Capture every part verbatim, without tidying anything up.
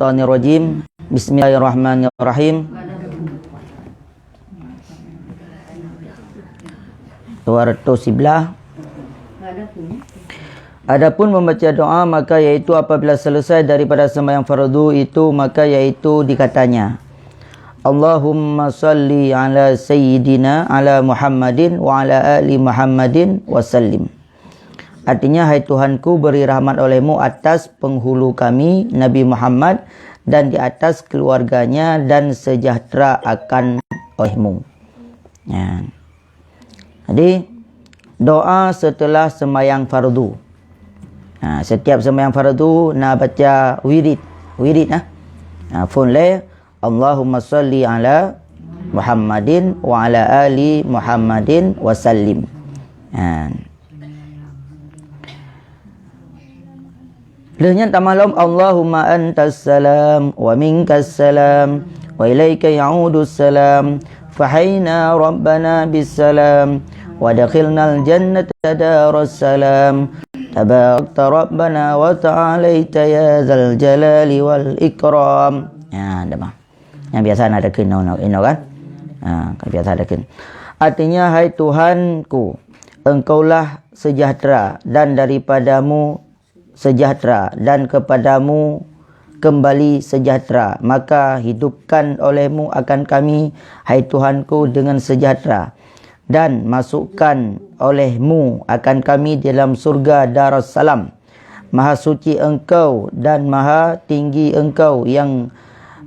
minasyaitonirrajim. Bismillahirrahmanirrahim. Dua ratus sebelas. Adapun membaca doa, maka yaitu apabila selesai daripada sembahyang fardu itu, maka yaitu dikatanya, "Allahumma salli ala sayyidina ala Muhammadin wa ala ali Muhammadin wa sallim." Artinya, "Hai Tuhanku, beri rahmat olehmu atas penghulu kami, Nabi Muhammad, dan di atas keluarganya, dan sejahtera akan olehmu." Ya. Jadi, doa setelah sembahyang fardu. Ha, setiap sembahyang fardu na baca wirid. Wirid, nah. Ha, phôn lé, "Allahumma salli ala Muhammadin wa ala ali Muhammadin wa sallim." Ha. Lheueh nyan tamah lom, "Allahumma antas salam, wa minkas salam, wa ilaika ya'udus salam, fahayna rabbana bis salam, wa adkhilnal jannata daras salam, tabarakta rabbana wa ta'alaita ya dzal jalali wal ikram." Ya, dah mah. Yang biasa na takheun inoe, inoe kan? Ha, kan biasa takheun. Artinya, "Hai Tuhanku, Engkaulah sejahtera, dan daripadamu sejahtera, dan kepadamu kembali sejahtera. Maka hidupkan olehmu akan kami, hai Tuhanku, dengan sejahtera, dan masukkan olehmu akan kami dalam surga Darussalam. Maha suci Engkau dan maha tinggi Engkau yang,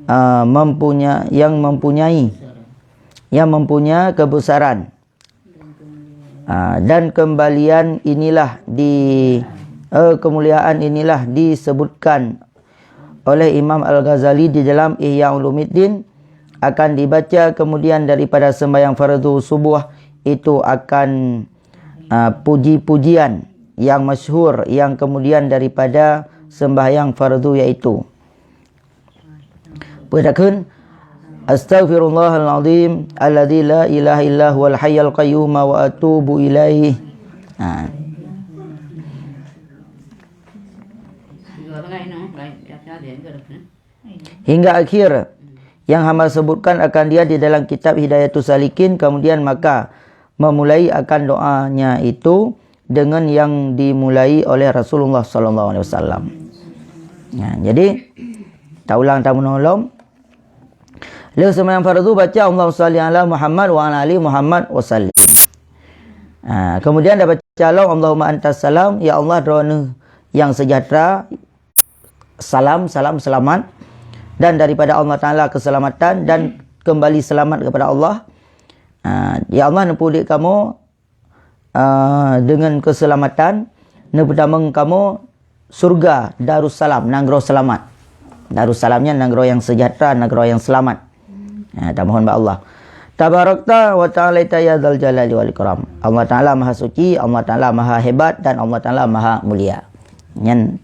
ah, mempunya-, yang mempunyai, yang mempunyai kebesaran." Ah, dan kembalian inilah di, eh, kemuliaan inilah disebutkan oleh Imam Al-Ghazali di dalam Ihya Ulumuddin, akan dibaca kemudian daripada sembahyang fardu subuh itu akan, ah, puji-pujian yang masyhur yang kemudian daripada sembahyang fardu, yaitu, peue takheun, "Astaghfirullahal azim alladzi la ilaha illa huwal hayyul qayyum wa atubu ilaih." Ha. Hingga akhir yang hamba sebutkan akan dia di dalam kitab Hidayatus Salikin, kemudian maka memulai akan doanya itu dengan yang dimulai oleh Rasulullah sallallahu alaihi wasallam. Ya, jadi, taulang tameunolom. Lheueh sembahyang fardu baca, "Allahumma shalli ala Muhammad wa ala ali Muhammad wa sallim." Ha, kemudian dah baca lom, "Allahumma antas salam," ya Allah, Droeneuh yang sejahtera, salam, salam selamat, dan daripada Allah Taala keselamatan dan kembali selamat kepada Allah. Ha, ya Allah, neupeuduek kamoe, ah, dengan keselamatan, neupeutamong kamoe surga Darussalam, nanggroe selamat. Darussalam nyan nanggroe nyang sejahtera, nanggroe nyang selamat. Ha, tamohon bak Allah. Tabarakta wa ta'alaita ya dzal jalali wal ikram. Allah Taala Maha Suci, Allah Taala Maha Hebat, dan Allah Taala Maha Mulia. Nyan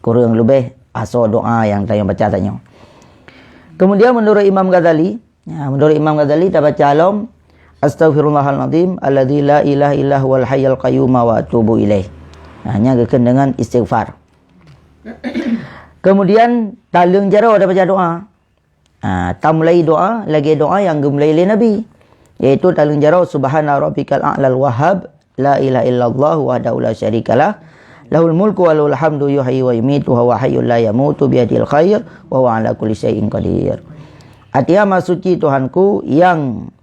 kureueng leubeh asoe doa nyang tanyoe baca tanyoe. Kemudian, menurut Imam Ghazali, ya, menurut Imam Ghazali, tabaca lom, "Astaghfirullahal azim alladzi la ilaha illa huwal hayyul qayyum wa atubu ilaih." Ha, nyan geukheun dengan istighfar. Kemudian, taleueng jaroe tabaca doa. Ha, tamulai doa lagée doa nyang geumulai lé Nabi, yaitu taleueng jaroe, "Subhana rabbikal a'lal wahhab, la ilaha illallah wahdahu la syarikalah, lahul mulku wa lahul hamdu yuhyi wa yumitu wa huwa hayyul la yamutu biyadihil khair wa huwa ala kulli syai'in qadir." Artinya, "Maha suci Tuhanku yang,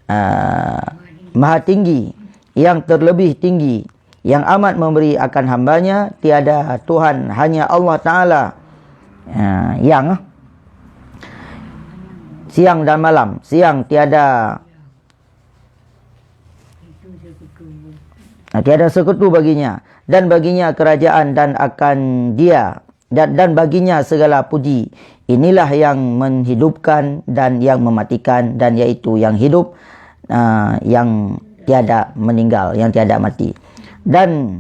ah, maha tinggi, yang terlebih tinggi, yang amat memberi akan hambanya, tiada Tuhan, hanya Allah Taala, ah, yang siang dan malam, siang tiada, ah, tiada sekutu baginya, dan baginya kerajaan dan akan dia, dan, dan baginya segala puji. Inilah yang menghidupkan dan yang mematikan, dan yaitu yang hidup, ah, yang tiada meninggal, yang tiada mati. Dan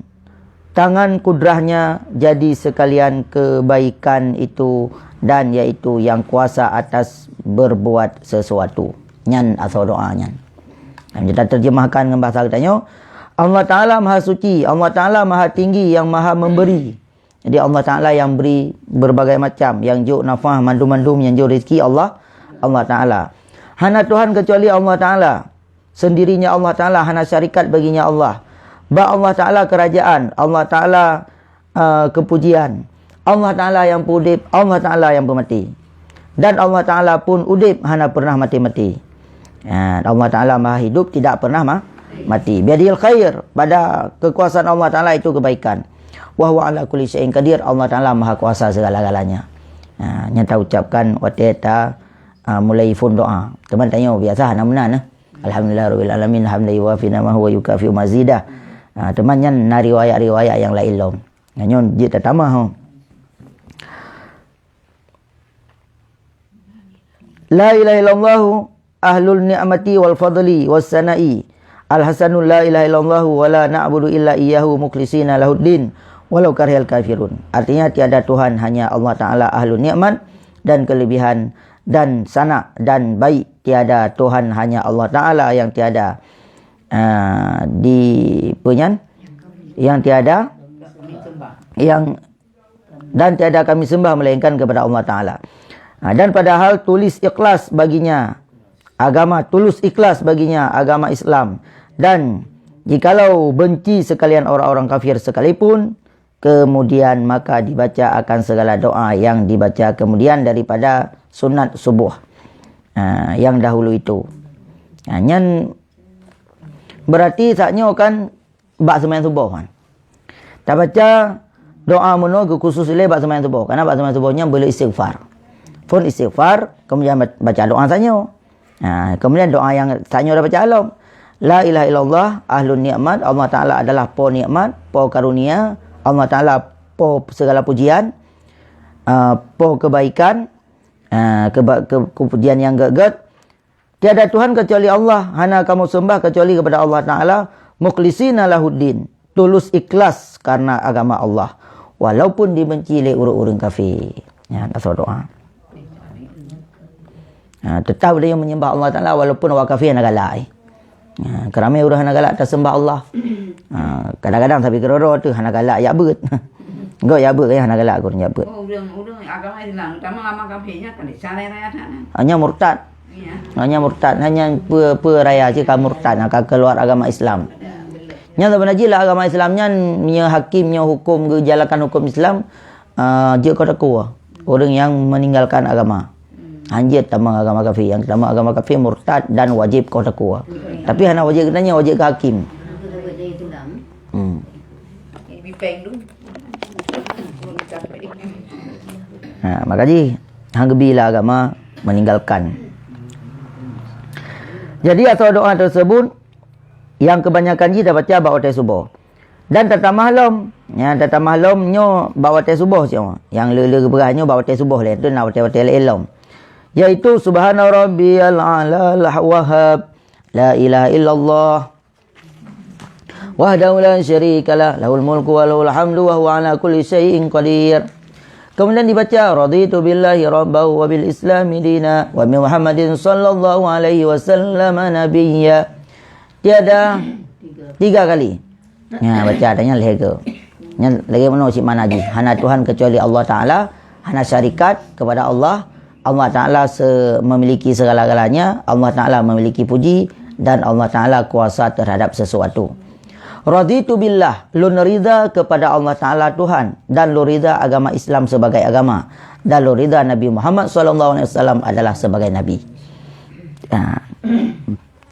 tangan kudrahnya jadi sekalian kebaikan itu, dan yaitu yang kuasa atas berbuat sesuatu." Nyan asoe doa nyan. Nyang kita terjemahkan ngon bahasa geutanyoe, Allah Taala Maha Suci, Allah Taala Maha Tinggi, yang Maha Memberi. Jadi Allah Taala yang beri berbagai macam, yang jok nafah mandum-mandum, yang jok rezeki Allah, Allah Taala. Hana Tuhan kecuali Allah Taala. Sendirinya Allah Taala, hana syarikat baginya Allah. Bak Allah Taala kerajaan, Allah Taala, eh, kepujian. Allah Taala yang peuudép, Allah Taala yang peumati. Dan Allah Taala pun udép, hana pernah mati-mati. Ya, Allah Taala Maha Hidup, tidak pernah ma-, mati. Biadihil khair, pada kekuasaan Allah Taala itu kebaikan. Wa huwa ala kulli syai'in qadir, Allah Taala Maha Kuasa segala-galanya. Ha, nyan taucapkan watée ta, ha, mulai phon doa. Teuma tanyoe biasa hana meunan, eh. Alhamdulillah rabbil alamin, hamdan yuwafi ni'amahu wa yukafi'u mazidah. Ha, teuma nyan na riwayat-riwayat nyang laén lom. Nyan nyoe jeuet tatamah, ho. La ilaha illallah ahlun ni'mati wal fadli was sana'i. Al hasanul la ilaha illallah wa la na'budu illa iyyahu mukhlisina lahuddin walau karihal kafirun. Artinya, tiada Tuhan, hanya Allah Taala ahlun nikmat dan kelebihan dan sana dan baik. Tiada Tuhan, hanya Allah Taala yang tiada, ah, di, apa nyan? Yang tiada, yang dan tiada kami sembah melainkan kepada Allah Taala. Ha, dan padahal tulis ikhlas baginya agama, tulus ikhlas baginya agama Islam. Dan jikalau benci sekalian orang-orang kafir sekalipun, kemudian maka dibaca akan segala doa yang dibaca kemudian daripada sunat subuh, ha, yang dahulu itu. Ha, nyan berarti saat nyoe kan bak seumayang suboh kan. Tabaca doa meunoe geukhusos ilée bak seumayang suboh. Karena bak seumayang suboh nyan beuleue istighfar. Phon istighfar, kemudian ba-, baca doa tanyoe. Ha, kemudian doa nyang tanyoe tabaca lom. La ilaha illallah, ahlun nikmat, Allah Taala adalah po nikmat, po karunia, Allah Taala po segala pujian, ah, po kebaikan, ah, keba-, ke-, kepujian nyang gét-gét. Tiada Tuhan kecuali Allah, hana kamoe seumbah kecuali kepada Allah Taala, mukhlisina lahuddin, tulus ikhlas karena agama Allah, walaupun dibenci lé ureuëng-ureuëng kafé. Nyan asoe doa. Ha, tetap dia menyembah Allah Taala walaupun awak kafé hana galak, eh. Ha, keuramé ureuëng hana galak taseumbah Allah. Ha, kadang-kadang sabe keudroe-droe tu hana galak jak beuet. Gok jak beuet, ya, hana galak ureuëng jak beuet. Oh, ureuëng, ureuëng agama Islam, terutama agama kafé nyan kan disalai raya sana. Hanya murtad. Iya. Hanya murtad, hanya pe-, peue raya cit ka murtad, ka keluar agama Islam. Nyan sebenarnya lah agama Islam nyan, nyoe hakim, nyoe hukum, geujalankan hukum Islam, ah, jeuet keu takue ureuëng nyang meninggalkan agama. Hanjeuet tamong agama kafé. Nyang tamong agama kafé murtad dan wajib keu takue. Tapi hana wajib keu tanyoe, wajib keu hakim. Hmm. Ha, maka jih, hang geubi lah agama meninggalkan. Jadi, asoe doa tersebut, nyang kebanyakan jih tabaca bak watée suboh. Dan tatamah lom, nyang tatamah lom nyoe bak watée suboh cit, nyang le-le geupeugah nyoe bak watée suboh lé, tu na watée-watée laén lom. Yaitu, subhana rabbiyal a'la al wahhab, la ilaha illallah, wahdahu la syarika lah, lahul mulku wa lahul hamdu wa huwa ala kulli syai'in qadir. Kemudian dibaca, raditu billahi rabban wa bil islami dina wa bi Muhammadin sallallahu alaihi wasallam nabiyya. Tiada tiga kali. Nya, baca tanya lhèe go. Nya lagèe meunoe cit makna jih. Hana Tuhan kecuali Allah Taala, hana syarikat kepada Allah. Allah Taala se-, memiliki segala-galanya, Allah Taala memiliki puji, dan Allah Taala kuasa terhadap sesuatu. Raditu billah, lôn ridha kepada Allah Taala Tuhan, dan lôn ridha agama Islam sebagai agama, dan lôn ridha Nabi Muhammad sallallahu alaihi wasallam adalah sebagai nabi. Ha.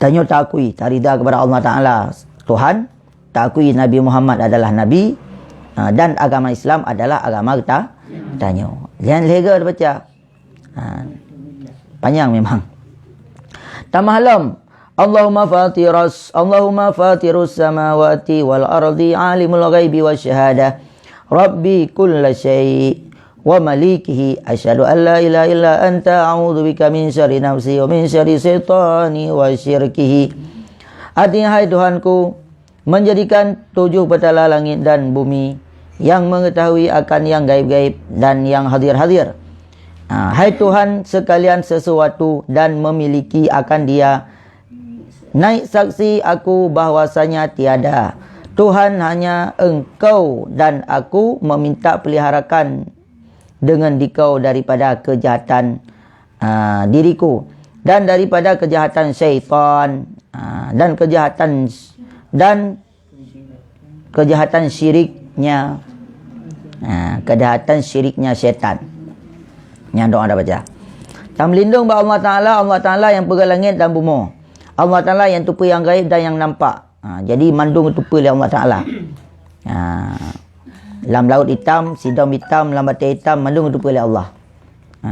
Tanyoe taakui, tarida kepada Allah Taala Tuhan, taakui Nabi Muhammad adalah nabi, ha, dan agama Islam adalah agama geuta-, geutanyoe. Nyan lhèe go baca. Ha, panyang memang. Tamah lom. Allahumma fatiras, Allahumma fatirus samawati wal ardi alimul ghaibi wasyahadah. Rabbi kulli syai' wa malikihi. Asyhadu an la ilaha illa anta a'udzubika min syarri nafsi wa min syarri syaitani wa syirkihi. Artinya, hai Tuhanku, menjadikan tujuh petala langit dan bumi, yang mengetahui akan yang gaib-gaib dan yang hadir-hadir. Ha, hai Tuhan sekalian sesuatu dan memiliki akan dia, naik saksi aku bahwasanya tiada Tuhan, hanya Engkau dan aku meminta peliharakan dengan dikau daripada kejahatan, ah, diriku dan daripada kejahatan syaitan, ah, dan kejahatan, dan kejahatan syiriknya, ah, kejahatan syiriknya syaitan. Nyang doa dah baca. Tameulindong bak Allah Taala, Allah Taala nyang peugah langét dan bumoe. Allah Taala nyang tupeue nyang gaib dan nyang nampak. Ha, jadi mandum geutupeue lé Allah Taala. Ha, lam laôt itam, sidom itam, lam batée itam, mandum geutupeue lé Allah. Ha,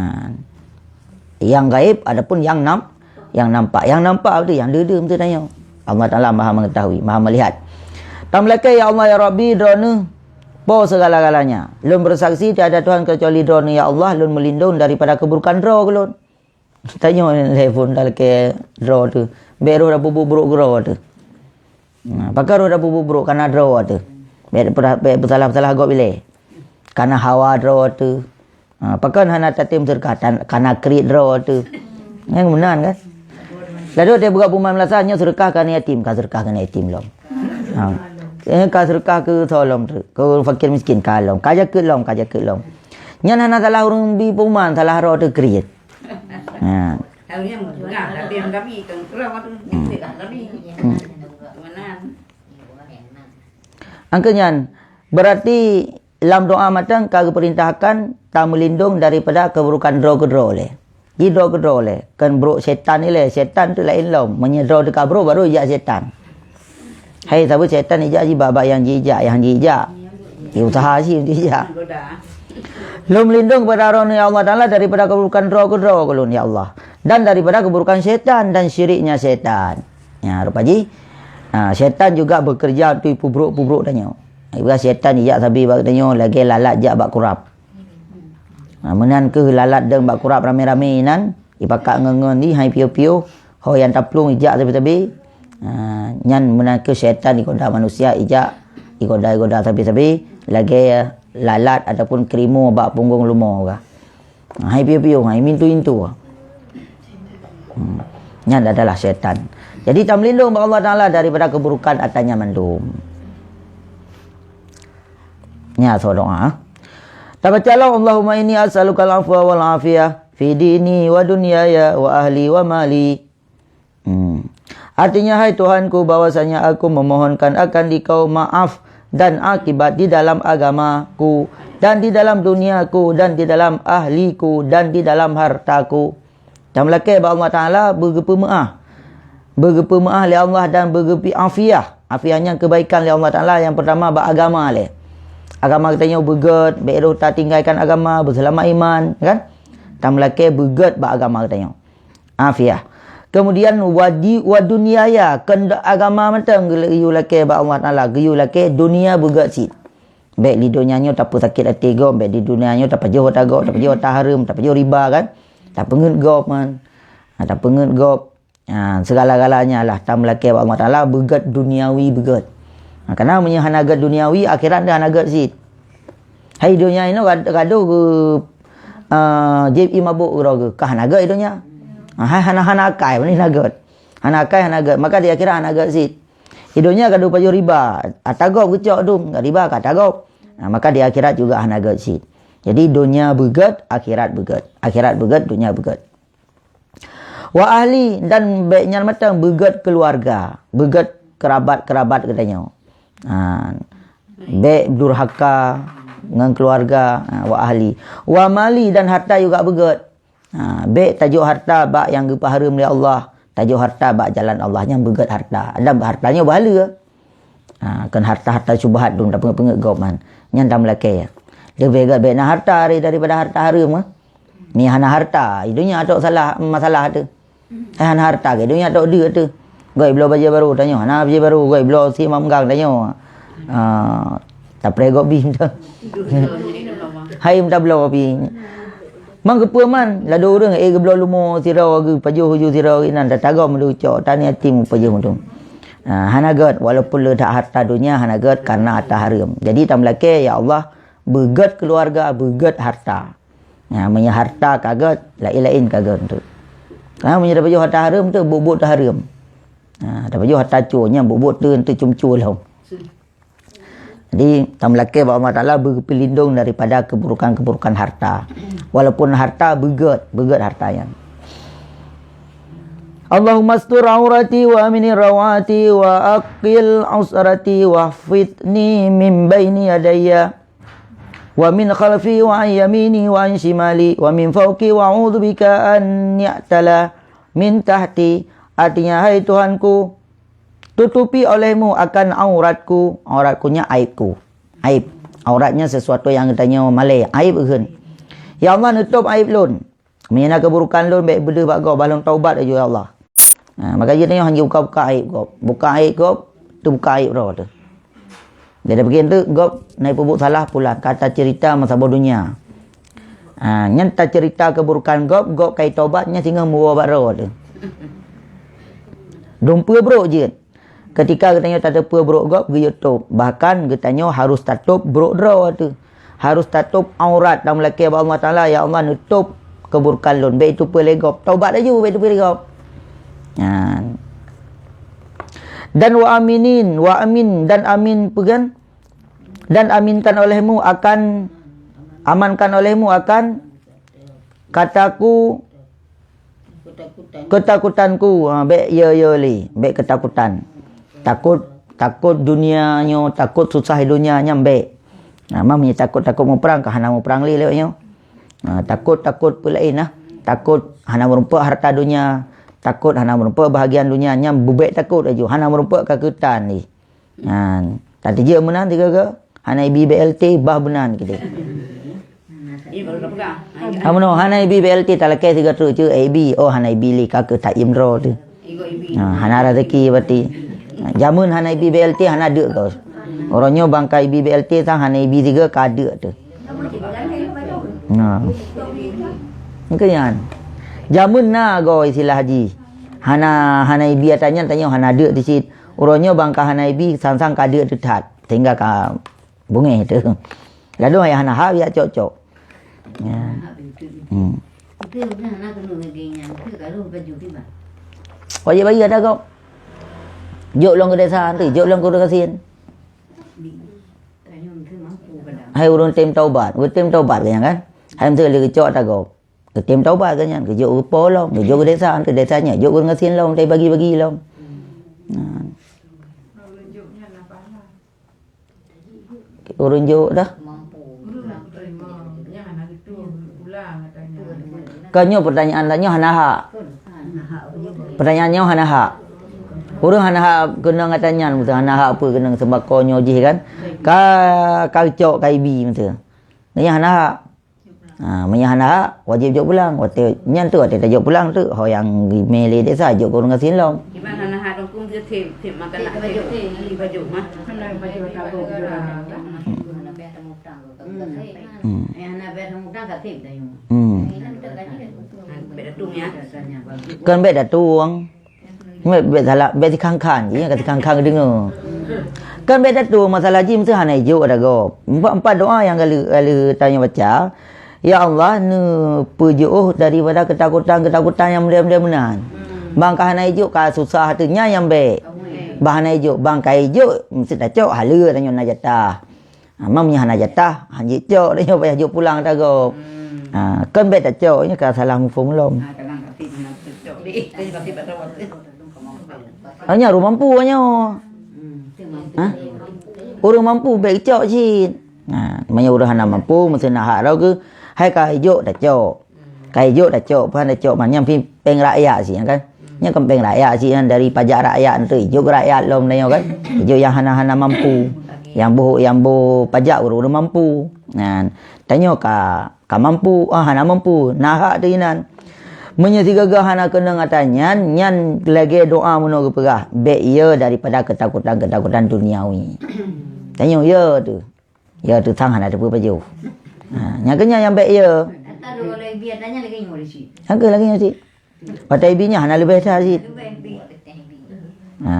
nyang gaib adapun nyang nam-, nyang nampak. Nyang nampak tu nyang deuh-deuh beutôi tanyoe. Allah Taala Maha Mengetahui, Maha Melihat. Tameulakée, "Ya Allah, ya Rabbi, Droeneueh Po segala-galanya. Lôn bersaksi tiada Tuhan kecuali Droeneueh, ya Allah, lôn meulindong daripada keuburukan droe keu lôn." Tanyoe lé phon talakée droe teuh. Bék roh tapeubuet brok keu droe teuh. Nah, pakon roh tapeubuet brok, kana droe teuh. Bék peuta-, bék peusalah-peusalah gob ilée. Kana hawa droe teuh. Ha, pakon hana tatem seudeukah, tan-, kana kriet droe teuh. Nyang meunan kan? Lalu dia buka peumain meulasa, nyoe seudeukah keu aneuk yatim, ka seudeukah keu aneuk yatim lom. Ha. Eh, ka seudeukah keu soe lom teuh, keu fakir miskin ka lom, ka jakeuet lom, ka jakeuet lom. Nyan hana salah ureuëng bi peuman, salah droe teuh kriet. Ha. Tahu yang meupeugah, tapi yang kami, kami keurau tu, hmm, mesti dah kami. Hmm. Meunan. Angka nyan, berarti lam doa mantong ka geupeurintahkan tameulindong daripada keuburukan droe keudroe lé. Di droe keudroe lé, kon brok setan ilée, setan tu laén lom. Meunyoe droe teuka brok, baru ijak setan. Hai, sabe setan ijak jih bak-bak nyang jijak, nyang jijak. Di usaha jih jijak. Lôn meulindong kepada Droeneueh, ya Allah Taala, daripada keuburukan droe keudroe keu lôn, ya Allah, dan daripada keuburukan setan dan syiriknya setan. Ya, rupa jih, ha, setan juga bekerja untuk peubrok-peubrok tanyoe. Ibarat setan ijak sabe bak tanyoe lagée lalat jak bak kurab. Ha, meunan kheueh lalat dong bak kurab ramé-ramé inan, ipakat ngon-ngon di hai piôh-piôh, ho nyang taplueng ijak sabe-sabe. Ha, nyan meunan kheueh setan igoda manusia ijak, igoda-igoda sabe-sabe, lagée lalat ataupun keurimô bak punggong leumo ka. Ha, hai piôh-piôh, hai mintu-intu. Hmm. Nyan adalah setan. Jadi, tameulindong bak Allah Taala daripada keuburukan ata nyan mandum. Nya soe doa. Tabaca lom, "Allahumma inni as'alukal afwa wal afiyah fi dini wa dunyaya wa ahli wa mali." Hmm. Artinya, hai Tuhanku, bahwasanya aku memohonkan akan Dikau maaf dan akibat di dalam agamaku, dan di dalam duniaku, dan di dalam ahliku, dan di dalam hartaku. Tameulakée bak Allah Taala beugeupeu meuáh. Beugeupeu meuáh lé Allah dan beugeupeu afiah. Afiah nyan keubaikan lé Allah Taala, nyang peurtama bak agama lé. Agama geutanyoe beugét, bék roh tatinggalkan agama, beuseulamat iman, kan? Tameulakée beugét bak agama geutanyoe. Afiah. Kemudian wadi-, wa dunyaya, keundak agama mantong geuyue lakée bak Allah Taala, geuyue lakée dunia beugét cit. Bék di donya nyoe tapeusakét até gob, bék di donya nyoe tapajoh ata gob, tapajoh ata hareuem, tapajoh riba kan. Tapeungét gob man. Ha, tapeungét gob. Ha, segala-galanya lah tameulakée bak Allah Taala beugét duniawi beugét. Ha, karena meunyoe hana gét duniawi, akhirat dah hana gét cit. Hai donya inoe gad-, gadoh geu, eh, jieb ié mabök keudroe geuh, ka hana gét i donya. Ha, hai hana-hana akai, meunan hana gét. Hana akai, hana gét. Maka di akhirat hana gét cit. I donya gadoh pajoh riba, ata gob geucok dum, riba ka ata gob. Ha, maka di akhirat juga hana gét cit. Jadi donya beugét, akhirat beugét. Akhirat beugét, donya beugét. Wa ahli, dan bék nyan mantong beugét keuluwarga, beugét keurabat-keurabat geutanyoe. Ha, bék durhaka ngon keuluwarga, ha, wa ahli. Wa mali, dan harta juga beugét. Ha, bék tajok harta bak nyang geupeuhareuem lé Allah, tajok harta bak jalan Allah, nyan beugét harta. Dan harta nyoe beuhaleue. Ha, kon harta-harta syubhat dum tapeungét-peungét gob man. Nyan tameulakée. Leubeh gét bék na harta daripada harta hareuem, eh. Ni hana harta, i donya tok salah, masalah teuh. Eh, hana harta keu donya tok deuek teuh. Gét bloe bajée barô tanyoe, hana bajée barô, gét bloe si mamgang tanyoe. Ah, tapreh gob bih teuh. Hai meutabloe pih. Man keupeue man, ladôm ureuëng, eh, geubloe leumo sidroe, geupajoh uju sidroe inan, tatagom leucok, tan yatim pajoh dum. Ah, hana gét, walaupun le that harta donya hana gét karena harta hareuem. Jadi tameulakée, ya Allah, beugét keuluwarga, beugét harta. Ha, meunyoe harta ka gét, laén-laén ka gét tu. Ha, meunyoe tapajoh harta hareuem tu, buet-buet teuh hareuem. Ha, tapajoh harta cue, nyan buet-buet teuh, teuh cum-cum lom. Jadi, tameulakée bak Allah Taala beugeupeulindoeng daripada keuburukan-keuburukan harta. Walaupun harta beugét, beugét harta nyan. Allahumma astur aurati wa amini rawati wa aqil usrati wahfizni min baini yadayya wa min khalfi wa an yamini wa an shimali wa min fauqi wa a'udzubika an ya'tala min tahti. Artinya, hai Tuhanku, tutupi olehmu akan auratku, auratku nyan aibku. Aib. Aurat nyan sesuatu nyang geutanyoe malée, aib kheun. Ya Allah, neutôb aib lôn. Meunyoe na keuburukan lôn, bék beudeuh bak gob, bah lôn taubat laju, ya Allah. Ha, maka jih tanyoe hanjeuet buka-buka aib gob. Buka aib gob, teubuka aib droe teuh. Jadi, bagi teuk gob na peubuet salah pulan, ka taceurita meusaboh donya. Ha, nyan taceurita keuburukan gob, gob ka jitaubat, nyan singoh meuwoe bak droe teuh. Dumpeue brok jeuet. Ketika geutanyoe tateupeue brok gob, geuyue tôb. Bahkan geutanyoe harus tatôb brok droe teuh. Harus tatôb aurat dan meulakée bak Allah Taala, "Ya Allah, neutôb keuburukan lôn." Bék teupeue lé gob. Taubat laju, bék teupeue lé gob. Nyan. Dan wa aminin, wa amin, dan amin peue kan? Dan aminkan olehmu akan, amankan olehmu akan kataku, ketakutanku, ha, bék yo-yo lé, bék ketakutan. Takot, takot dunia nyoe, takot susah dunia nyan bék. Ha, meunyoe takot-takot muprang, ka hana muprang lé lewat nyoe. Ha, takot-takot peue laén nah. Takot hana meurumpok harta dunia, takot hana meurumpok bahagian dunia, nyan beubék takot laju, hana meurumpok ka keutan lé. Nyan, tateujeue meunan tiga ke, hana ibi B L T, bah meunan kita. Ini baru dah pegang. Ha, meunoe, hana ibi B L T, talakée sigoe treuk ceu ibi. Oh, hana ibi lé ka keu taim droe teuh. Igo ibi. Ha, hana rezeki berarti. Ha, jameun hana ibi B L T, hana deuk kau. Uroe nyoe bang ka ibi B L T sang hana ibi sigoe ka deuk teuh. Nah. Mungkin nyan. Jameun na go istilah jih. Hana, hana ibi ata nyan tanyoe hana deuk teuh cit. Uroe nyoe bang ka hana ibi sang-sang ka deuk teuh that. Sehingga ka bungéh teuh. Ladôm ayah hana hak ya cok-cok. Ya. Hmm. Wajib bagi ada kau. Jok lom ke desa nanti, jok lom ke ureueng gasien. Hai ureueng tem taubat, ureueng tem taubat ke nyan kan? Hai meuteuk lé geucok ata gob. Geutem taubat ke nyan, geujok geupo lom, geujok ke desa, ke desa nyan, jok ureueng gasien lom, tai bagi-bagi lom. Nah. Ureueng jok dah. Ka nyoe pertanyaan tanyoe hana hak. Pertanyaan nyoe hana hak. Ureueng hana hak keunong ata nyan, beutôi hana hak peue keunong sembako nyoe jih kan. Ka, ka cok ka ibi beutôi. Nyan hana hak. Ha, meunyoe hana hak, wajéb jok pulang. Watée nyan tu watée tajok pulang tu, ho nyang geumé lé desa jok keu ureueng gasien lom. Kiban hana hak dong kum dia tem, tem makanan tem, tem baju mah. Hmm. Hmm. Hmm. Beda tu ya. Kan beda tu. Bék, bék salah, bék tikang-kang jih, ka tikang-kang deungoe. Kan bék tatueng masalah jih meusti hana ijok ata gob. Empat, empat doa nyang ka lheueh, ka lheueh tanyoe baca, "Ya Allah, neupeujiôh daripada keutakutan-keutakutan nyang meudeh-meudeh meunan." Bang ka hana ijok ka susah teuh nyan nyang bék. Bang hana ijok, bang ka ijok meusti tacok haleue tanyoe na jatah. Ha, meunyoe hana jatah, hanjeuet cok, tanyoe payah jok pulang ata gob. Hmm. Ha, kan bék tacok, nyoe ka salah muphom lom. Ha, kadang kasih guna cok deh. Tadi kasih pada waktu. Ha, nyan ureueng mampu nyoe. Hmm, tu mampu. Ha? Ureueng mampu bék cok cit. Ha, meunyoe ureueng hana mampu, meusti na hak droe geuh, hai ka ijok tacok. Ka ijok tacok, peue han tacok, man nyan pih péng rakyat sih, kan? Nyan kan péng rakyat sih, kan? Dari pajak rakyat tu, ijok rakyat lom tanyoe, kan? Ijok nyang hana-hana mampu. Nyang boh, nyang boh pajak ureueng-ureueng mampu. Nah, tanyoe ka, ka mampu, ah, hana mampu. Na hak teuh inan. Meunyoe sigoe-goe hana keunong ata nyan, nyan lagée doa meunoe geupeugah, bék ye daripada keutakutan-keutakutan duniawi. Tanyoe ye teuh. Ya, teutang hana teupeu pajoh. Ha, nyang keu nyan nyang bék ya. Ata dua lagi bi, ata nyan lagi nyoe di sit. Nyang keu lagi nyoe sit. Watée ibi nyan hana leubeh that sit. Leubeh bi. Ha.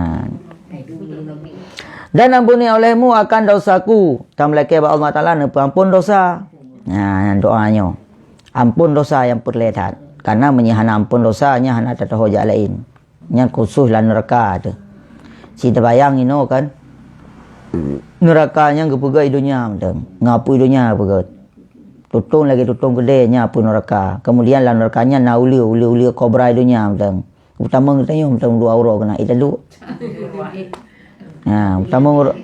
Dan ampuni olehmu akan dosaku. Tameulakée bak Allah Taala neupeuampon dosa. Ha, nyan doa nyoe. Ampon dosa nyang peureulée that. Karena meunyoe hana ampon dosa, nyan hana teutoho jak laén. Nyan khusos lam neuraka teuh. Ci teubayang inoe kan. Neuraka nyan geupeugét i donya mantong. Ngon apui donya geupeugét. Tutong lagée tutong keudée nyan apui neuraka. Kemudian lam neuraka nyan na uleue, uleue-uleue kobra i donya mantong. Geutamong tanyoe mantong dua uroe keunan, eh, taduek. Ha, geutamong uro-,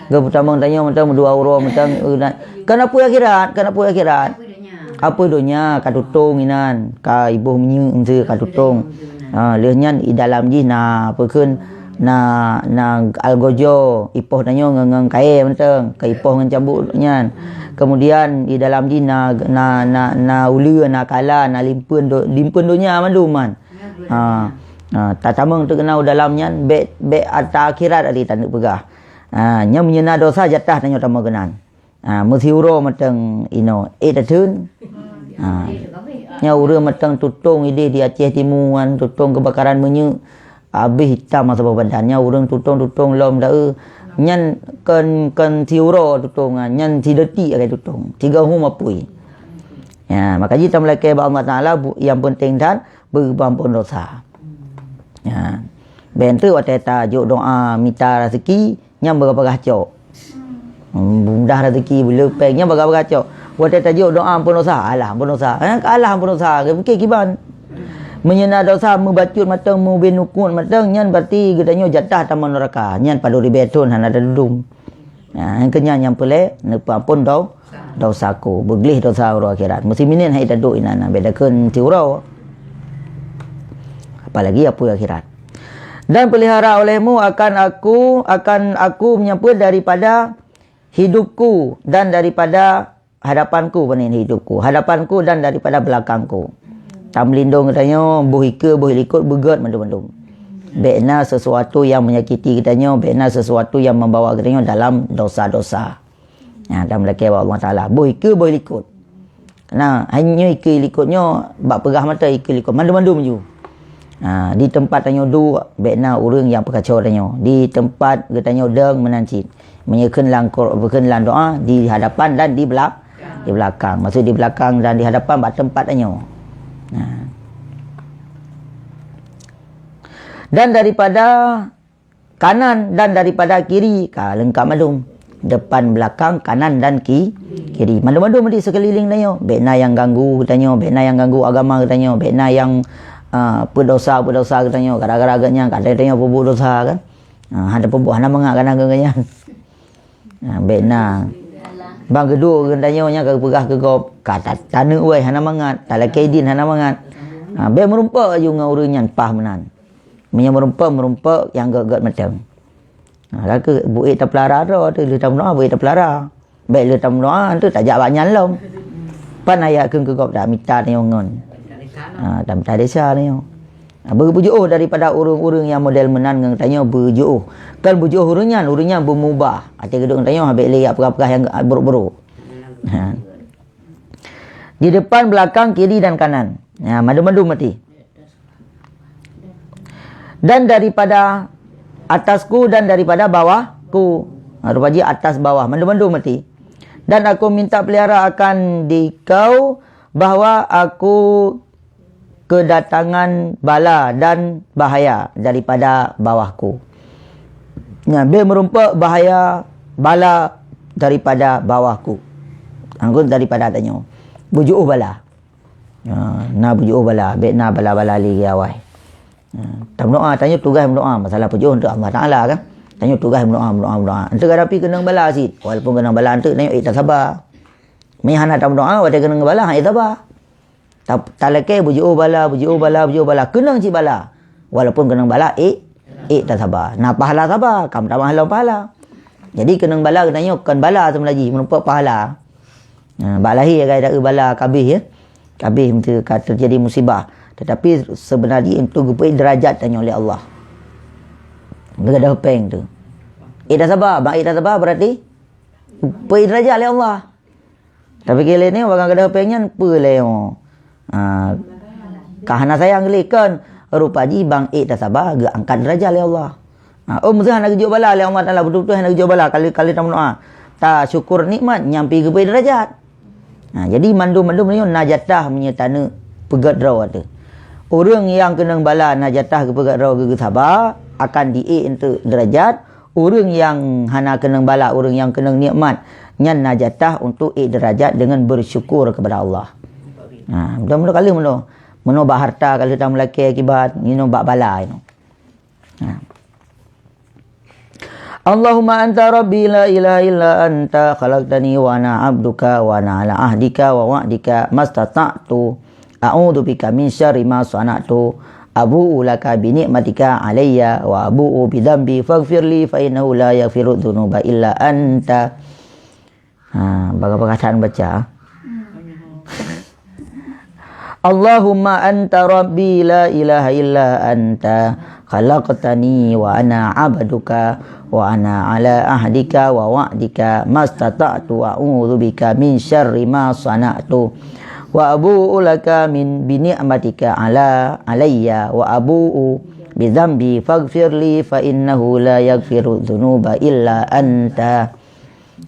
geutamong tanyoe mantong dua uroe mantong, eh, na-, kan apui akhirat, kan apui akhirat. Apui donya ka tutong inan, ka iboh minyeuk meuseu ka tutong. Ha, lheueh nyan i dalam jih na peukheun na, na algojo, ipoh tanyoe ngon, ngon kayée mantong, ka ipoh ngon cambuk nyan. Kemudian di dalam jih na, na, na, na uleue, na kala, na limpeuen do-, limpeuen donya mandum man. Ha, ha, tatamong teuk keunan u dalam nyan, bék, bék ata akhirat ari taneuk peugah. Ha, nyan meunyoe na dosa jatah tanyoe tamong keunan. Ha, meusiuroe mantong inoe, ék tatheun. Ha, nyan ureuëng mantong tutong idéh di Aceh Timu nyan, tutong keubakaran minyeuk, habéh itam masa badan. Nyan ureuëng tutong-tutong lom daeu. Nyan kon, kon siuroe tutong, nyan sidetik akai tutong. Sigohlom apui. Ya, maka jih tameulakée bak Allah Taala bu-, nyang peunteng that, beureumpok dosa. Ya. Bék teuk watée tajok doa mita rezeki, nyan bagah-bagah cok. Hmm, mudah rezeki, beuleupeng, nyan bagah-bagah cok. Watée tajok doa ampôn dosa, alah ampôn dosa. Eh, alah ampôn dosa, ke pikir kiban. Meunyoe na dosa meubacut mantong, meubinukut mantong, nyan berarti geutanyoe jatah tamong neuraka. Nyan padub ribée thon hana tadudum. Nah, nyang keunyan nyang peureulée, neupeuampôn do-, dosa ku, beugleh dosa uroe akhirat. Meusiminét hai taduek inan, bék takheun siuroe. Apalagi apui akhirat. Dan pelihara olehmu akan aku, akan aku menyapa daripada hidupku dan daripada hadapanku, bunoe hidupku, hadapanku dan daripada belakangku. Tameulindong geutanyoe, boh ikeue, boh likot, beugét mandum-mandum. Bék na sesuatu yang menyakiti geutanyoe, bék na sesuatu yang membawa geutanyoe dalam dosa-dosa. Ha, dan meulakée bak Allah Taala. Boh ikeue, boh likot. Nah, hanya ikeue likot nyoe, bak peugah mata ikeue likot. Mandum-mandum ju. Ha, di teumpat tanyoe duek, bék na ureuëng nyang peukaco tanyoe. Di teumpat geutanyoe dong meunan cit. Meunyoe kheun lam Qur-, kheun lam doa, di hadapan dan di bela-, di belakang. Maksud di belakang dan di hadapan bak teumpat tanyoe. Ha. Dan daripada kanan dan daripada kiri, ka leungkap mandum. Depan, belakang, kanan dan ki-, kiri. Mandum-mandum di seukeuliléng tanyoe. Bék na nyang ganggu geutanyoe, bék na nyang ganggu agama geutanyoe, bék na nyang, ah, peudosa-peudosa geutanyoe. Gara-gara geuhnyan ka tanyoe peubuet dosa kan. Ah, hana peubuet, hana mangat kana geuhnyan. Ah, bék na. Bang geuduek geutanyoe nyan ka geupeugah keu gob, ka ta-, taneuk wai hana mangat, talakée idin hana mangat. Ah, bék meurumpok laju ngon ureuëng nyan paih meunan. Meunyoe meurumpok, meurumpok nyang gét-gét mantong. Ha, ka keuh beuék tapeulara droe teuh, lheueh tameudoa beuék tapeulara. Bék lheueh tameudoa teuh tajak bak nyan lom. Pan ayat kheun keu gob dak mita tanyoe ngon. Ha, tamita desya tanyoe. Ha, beu-, beujiôh daripada ureuëng-ureuëng nyang model meunan ngon tanyoe beujiôh. Kon beujiôh ureuëng nyan, ureuëng nyan beumubah. Até geuduek ngon tanyoe, ha, bék lé jak peugah-peugah nyang brôk-brôk. Ha. Di depan, belakang, kiri dan kanan. Ha, mandum-mandum meuti. Dan daripada atasku dan daripada bawahku. Ha, rupa jih atas bawah, mandum-mandum meuti. Dan aku minta pelihara akan dikau bahwa aku kedatangan bala dan bahaya daripada bawahku. Nyan, bék meurumpok bahaya bala daripada bawahku. Anggun daripada tanyoe. Beujiôh bala. Ha, na beujiôh bala, bék na bala-bala lé awai. Ha, tameudoa, tanyoe tugaih meudoa, masalah peujiôh untuk Allah Taala kan. Tanyoe tugaih meudoa, meudoa, meudoa. Enteuk ka tapi keunong bala cit. Walaupun keunong bala enteuk, tanyoe ék tasaba. Meuhana tameudoa, watée keunong bala, han ék saba. Ta-, talakée beujiôh bala, beujiôh bala, beujiôh bala. Keunong cit bala. Walaupun keunong bala, ék, ék tasaba. Na pahala saba, ka meutamah lom pahala. Jadi keunong bala geutanyoe kon bala seumeunaji, meurumpok pahala. Ha, bak lahé agai taeu bala kabéh, ya. Kabéh meuti ka teujadi musibah. Tetapi sebenarnya itu geupeuék derajat tanyoe lé Allah. Geugadôh péng tu. Ék tasaba, bang ék tasaba berarti peuék derajat lé Allah. Tapi keu lé nyoe bak geugadôh péng nyan peue lé nyoe? Ha, ka hana sayang lé kon. Rupa jih bang ék tasaba geuangkat derajat lé Allah. Ha, oh, meuseu hana geujok bala lé Allah Taala, beutôi-beutôi hana geujok bala, kali-kali tameudoa. Tasyukur nikmat, nyan pih geupeuék derajat. Ha, jadi mandum-mandum nyoe na jatah meunyoe taneuk peugét droe teuh. Ureuëng nyang keunong bala na jatah geupeugét droe geu-, geusaba, akan diék enteuk derajat. ureuëng nyang hana keunong bala, ureuëng nyang keunong nikmat, nyan na jatah untuk ék deurajat deungon beusyukur keupada Allah. Ha, meunoe-meunoe ka lheueh meunoe. Meunoe bak hareuta ka lheueh tameulakée akibat, inoe bak bala inoe. Ha. Allahumma anta rabbi la ilaha illa anta khalaqtani wa ana abduka wa ana ala ahdika wa wa'dika mastata'tu. A'udzu bika min syarri ma sana'tu. Abu'u laka bi ni'matika alayya wa abu'u bi dzambi faghfirli fa innahu la yaghfiru dzunuba illa anta. Ha, bagah-bagah that baca. Allahumma anta rabbi la ilaha illa anta khalaqtani wa ana abduka wa ana ala ahdika wa wa'dika mastata'tu a'udzu bika min syarri ma sana'tu wa abu'u laka min bi ni'matika ala alayya wa abu'u bi dzambi faghfirli fa innahu la yaghfiru dzunuba illa anta.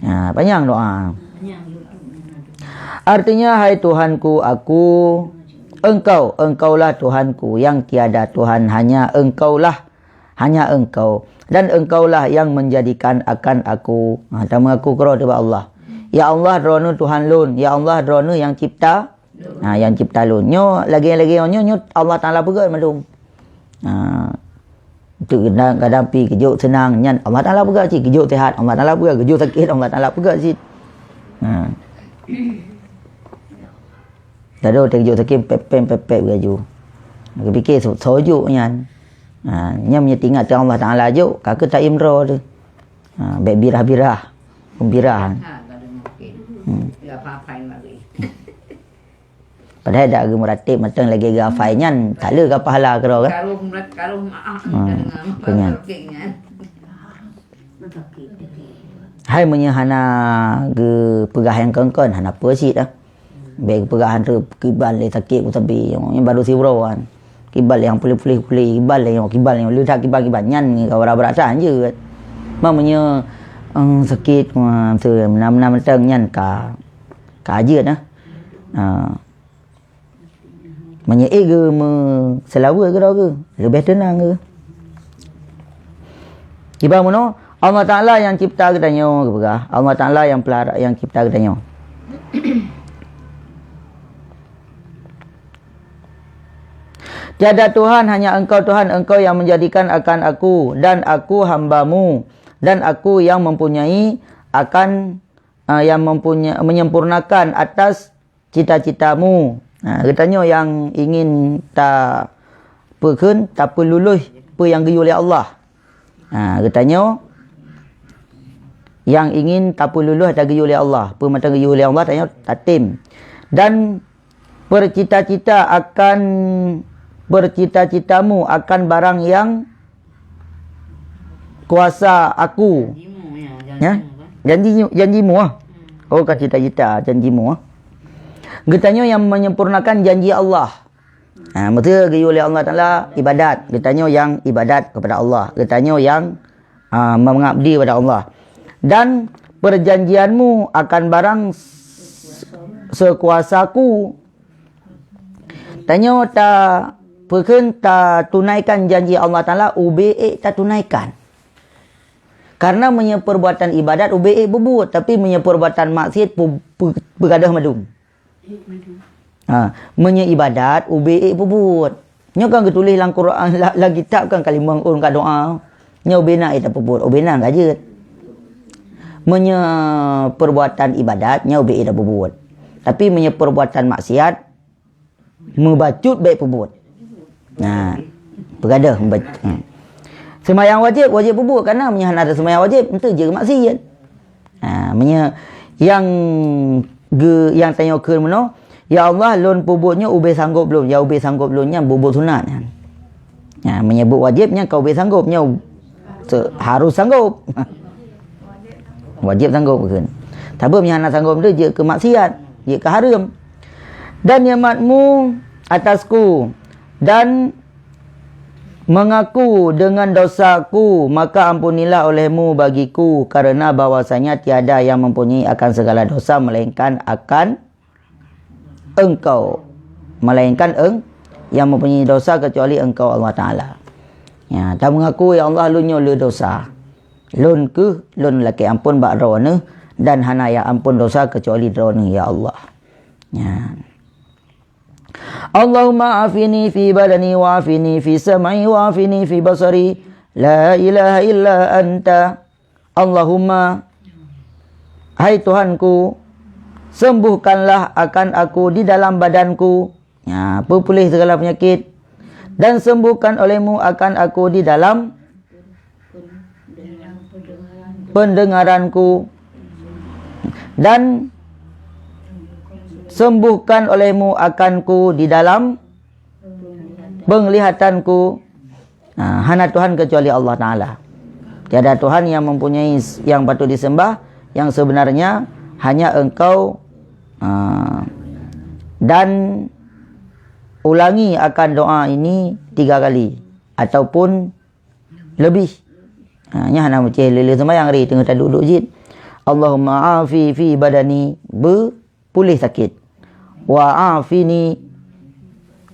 Ha, panjang doa. Artinya, hai Tuhanku, aku, Engkau, Engkaulah Tuhanku, yang tiada Tuhan, hanya Engkaulah, hanya Engkau, dan Engkaulah yang menjadikan akan aku. Ha, tamu aku keudroe bak Allah. Ya Allah, Droeneuh Tuhan lôn. Ya Allah, Droeneuh yang cipta Ha, nyang cipta lôn. Nyoe lagée-lagée nyoe, nyoe Allah Taala peugah mandum. Ha, untuk kadang, kadang pi geujok seunang, nyan Allah Taala peugah cit. Geujok sihat, Allah Taala peugah. Geujok sakét, Allah Taala peugah cit. Ha. Tado teugeujok sakét, pep-pep, pep-pep laju. Geupike so-, sojok nyan. Ha, nyan meunyo teuingat teuh Allah Taala jok, ka keuh taiem droe teuh. Ha, bék birah-birah. Pembirah. Hmm. Padahai dak geumeuratéb mantong lagée geuhafai nyan, tak le ka pahala keudroe kan? Karoh meurat-, karoh maaf, hmm, ka deungoe, keu nyan. Karoh kek nyan. Hai meunyoe hana geupeugah nyang kon-kon, hana peue cit dah. Bék geupeugah han treb, kiban lé sakét ku sabe, nyan baru siuroe kan. Kiban lé nyang puléh-puléh, kiban lé nyoe, kiban lé nyoe, le that kiban-kiban nyan ngon ka brat-brat that jeuet. Ma meunyoe, eh, sakét, wah, tu, meunan-meunan mantong nyan ka, ka jeuet nah. Ha. Meunyoe ék geumeuseulaweue keudroe geuh, leubeh teunang geuh. Kiban meunoe, Allah Taala nyang cipta geutanyoe geupeugah, Allah Taala nyang peulara, nyang cipta geutanyoe. Tiada Tuhan, hanya Engkau Tuhan, Engkau yang menjadikan akan aku, dan aku hamba-Mu, dan aku yang mempunyai akan, eh, yang mempunya-, menyempurnakan atas cita-citamu. Ha, geutanyoe nyang ingin tapeukheun, tapeululôh peue nyang geuyue lé Allah. Ha, geutanyoe nyang ingin tapeululôh ata geuyue lé Allah. Peue mantong geuyue lé Allah, tanyoe tatem. Dan percita-cita akan, percita-citamu akan barang yang kuasa aku. Janji mu, ya, janji mu, kan? Ya? Janji, janjimu, ah. Hmm. Oh, ka cita-cita, janjimu, ah. Geutanyoe nyang menyempurnakan janji Allah. Ha, meuteue geuyue lé Allah Taala ibadat. Geutanyoe nyang ibadat kepada Allah. Geutanyoe nyang, ha, mengabdi kepada Allah. Dan perjanjianmu akan barang s-, sekuasaku. Tanyoe tapeukheun tatunaikan janji Allah Taala, ubé ék tatunaikan. Karena meunyoe perbuatan ibadat ubé ék peubuet, tapi meunyoe perbuatan maksiat pu-, pu-, peugadôh mandum. Ha, meunyoe ibadat ubé ék peubuet. Nyoe kan geutuléh lam Quran, la-, lam kitab kan kalimong ôn ka doa. Nyoe ubé na ék tapeubuet, ubé na ka jeuet. Meunyoe perbuatan ibadat, nyoe ubé ék tapeubuet. Tapi meunyoe perbuatan maksiat, meubacut bék peubuet. Nah, peugadôh meubacut. Hmm. Seumayang wajéb, wajéb peubuet, karena meunyoe hana seumayang wajéb, enteuk jeuet maksiat. Ha, meunyoe nyang ge-, nyang tanyoe kheun meunoe, "Ya Allah, lôn peubuet nyoe ubé sanggob lôn." Ya ubé sanggob lôn nyan buet-buet sunat nyan. Ha, meunyoe buet wajéb nyan ka ubé sanggob, nyoe se-, harus sanggob. Wajéb sanggob kheun. Sabab nyang hana sanggob tu jeuet keu maksiat, jeuet keu hareuem. Dan nikmat-Mu atasku, dan mengaku dengan dosaku, maka ampunilah oleh-Mu bagiku, karena bahwasanya tiada yang mempunyai akan segala dosa melainkan akan Engkau, melainkan Eng-, yang mempunyai dosa kecuali Engkau, Allah Taala. Ya, ta mengaku, "Ya Allah, lôn nyoe le dosa." Lôn kheueh lôn lakée amphon bak droeneuh, dan hana nyang amphon desya keucuali droeneuh, ya Allah. Nyan. Allahumma afini fi badani wa afini fi sam'i wa afini fi basari. La ilaha illa anta. Allahumma, hai Tuhanku, sembuhkanlah akan aku di dalam badanku. Ya, peupuléh segala penyakit. Dan sembuhkan olehmu akan aku di dalam pendengaranku. Dan sembuhkan olehmu akanku di dalam penglihatanku. Ha, hana Tuhan kecuali Allah Taala. Tiada Tuhan yang mempunyai s-, yang patut disembah, yang sebenarnya hanya Engkau. Ha, dan ulangi akan doa ini tiga kali ataupun lebih. Ha, nyan hana meucéh lé-lé seumayang ri teungoh taduek-duek jih. Allahumma afi fi badani, beu puléh sakét. Wa afini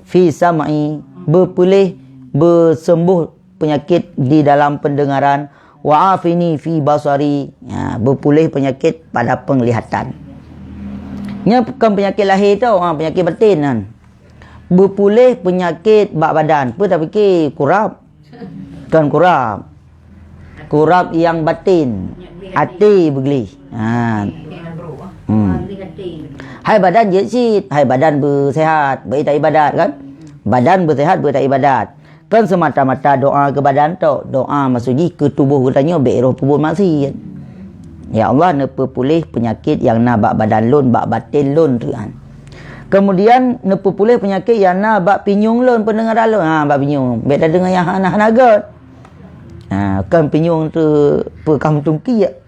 fi sam'i, beupuléh, beuseumbôh peunyakét di dalam peundeungaran. Wa afini fi basari, ya, beupuléh peunyakét pada peunglihatan. Nyan kon peunyakét lahé tho, ha, peunyakét batén nyan. Beupuléh peunyakét bak badan. Peue tapike kurab? Kon kurab. Kurab nyang batén, até beugleh. Ha. Hmm. Hai badan jeuet cit, hai badan beuseuhat, beu taibadat kan? Badan beuseuhat, beu taibadat. Kon seumata-mata doa keu badan tok, doa maksud jih keu tuboh geutanyoe bék roh peubuet maksiet. Ya Allah, neupeupuléh peunyakét nyang na bak badan lôn, bak batén lôn, Tuhan. Kemudian neupeupuléh peunyakét nyang na bak pinyueng lôn, peundeungaran lôn. Ha, bak pinyueng. Bék tadeungoe nyang hana-hana göt. Ha, kon pinyueng teuh peue ka meutungkiek.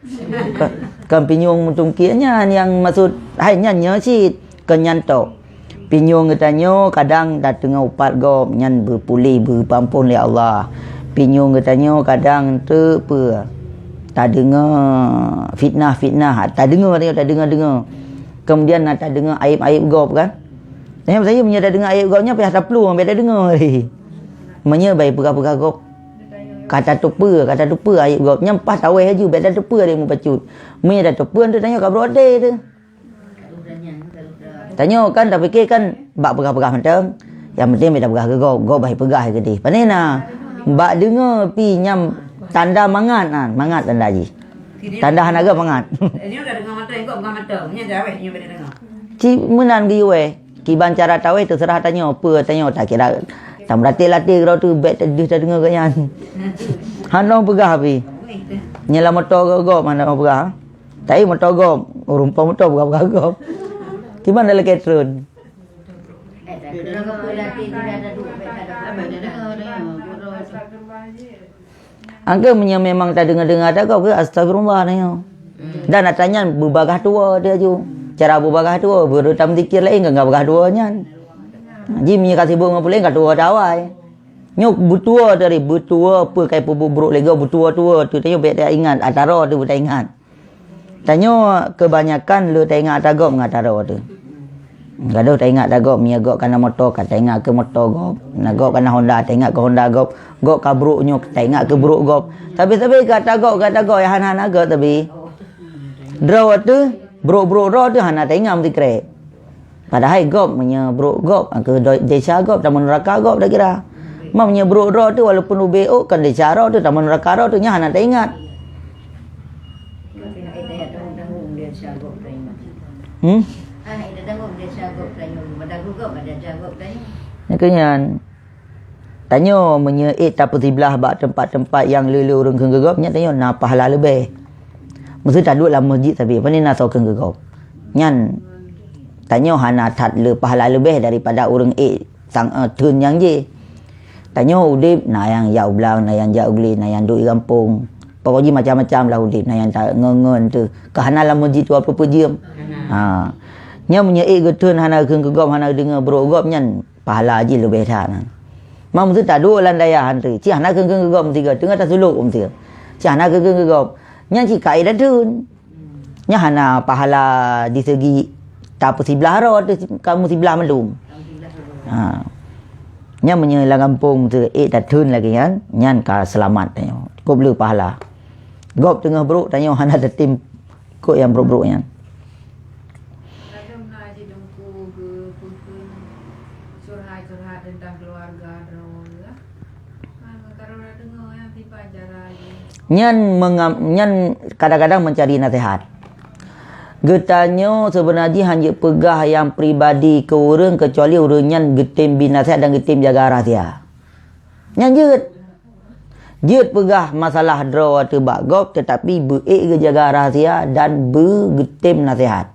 Kon, kon pinyueng meutungkiek nyan nyang maksud hai nyan nyoe cit. Kon nyan tok. Pinyueng geutanyoe kadang tateungoh upat gob nyan beupuléh beupampon lé Allah. Pinyueng geutanyoe kadang teuh peue tadeungoe fitnah-fitnah, tadeungoe, tadeungoe, tadeungoe. Kemudian na tadeungoe aéb-aéb gob kan? Nyan saja meunyoe tadeungoe aéb gob nyan payah taplueng, bék tadeungoe. Meunyoe bai peugah-peugah gob, ka tateupeue, ka tateupeue aéb gob, nyan paih tawéh laju, bék tateupeue lé meubacut. Meunyoe tateupeue, teuh tanyoe ka brok até teuh. Tanyoe kan tapike kan bak peugah-peugah mantong. Nyang penting bék tapeugah keu gob, gob bai peugah keudeh. Pane na? Bak deungoe pi nyan tanda mangat nyan, mangat tanda jih. Tanda hana gob mangat. Nyoe ka deungoe mantong, gob ka mantong. Nyan jaweueb nyoe bék deungoe. Cit meunan geuyue. Kiban cara tawéh teuseurah tanyoe, peue tanyoe takira. Tameuratéb-ratéb keudroe teuh bék deuh tadeungoe gobnyan. Hana peugah pi. Nyan lam moto gob hana peugah. Tapi moto gob, ureueng po moto peugah-peugah gob. Kiban dah lakée treun. Angka meunyoe memang tadeungoe-deungoe ata gob, astagfirullah nyoe. Dan ata nyan beubagaih tuwoe teuh laju. Cara beubagaih tuwoe, beureutam zikir laén ngon bagaih tuwoe nyan. Ji meunyoe ka sibok ngon puléh, ka tuwoe teuh awai. Nyoe beutuwoe teuh, beutuwoe peue kai peubuet brok lé gob, beutuwoe-tuwoe teuh tanyoe bék taingat, ata droe teuh beu taingat. Tanyoe keubanyakan le taingat ata gob ngon ata droe teuh. Gadoh taingat ata gob, meunyoe gob kana moto, ka taingat keu moto gob. Na gob kana Honda, taingat keu Honda gob. Gob ka brok nyoe, taingat keu brok gob. Tapi-tapi keu ata gob, keu ata gob nyang hana-hana gob tapi. Droe teuh, brok-brok droe teuh hana taingat meusikrek. Padahai gob meunyoe brok gob, keu do-, desya gob, tamong neuraka gob takira. Ma meunyoe brok droe teuh walaupun ubé ôk kon desya droe teuh, tamong neuraka droe teuh, nyan hana taingat. Hmm? Nyan keuh nyan. Tanyoe meunyoe ék tapeusiblah bak teumpat-teumpat nyang le-le ureueng kheun keu gob, nyan tanyoe na pahala leubeh. Meuseu taduek lam meuseujid sabe, pane na soe kheun keu gob. Nyan tanyoe hana that le pahala leubeh daripada ureueng ék sang, eh, theun nyang jih. Tanyoe udeb na nyang jak u blang, na nyang jak u glé, na nyang duek di gampông. Pokok jih macam-macam lah udeb, na nyang ta-, ngon-ngon teuh. Ka hana lam meuseujid dua ploh peuet jeuem. Ha. Nyan meunyoe ék geutheun hana kheun keu gob, hana geudeungoe brok gob nyan, pahala jih leubeh that na. Ma meuseu taduek lam dayah han teuh, cit hana kheun-kheun keu gob meusigoe, teungoh tasulok meusigoe. Cit hana kheun-kheun keu gob. Nyan cit ka ék tatheun. Nyan hana pahala di segi tapeusiblah droe teuh, ka meusiblah mandum. Ha. Nyan meunyoe lam gampông teuh ék tatheun lagée nyan, nyan ka seulamat tanyoe. Cukôp le pahala. Gob teungoh brok, tanyoe hana tatem keu nyang brok-brok nyan. Kadang na cit Teungku geupeukeun curhat-curhat tentang keluarga droe lah. Ha, kalau na deungoe nyan tiban cara jih. Nyan mengam-, nyan kadang-kadang mencari nasihat. Geutanyoe seubeuna jih hana jeuet peugah nyang pribadi keu ureuëng, keucuali ureuëng nyan geutem bi nasihat dan geutem jaga rahsia. Nyan jeuet. Jeuet peugah masalah droe ateueh bak gob, teutapi beu ék geujaga rahsia dan beu geutem nasihat.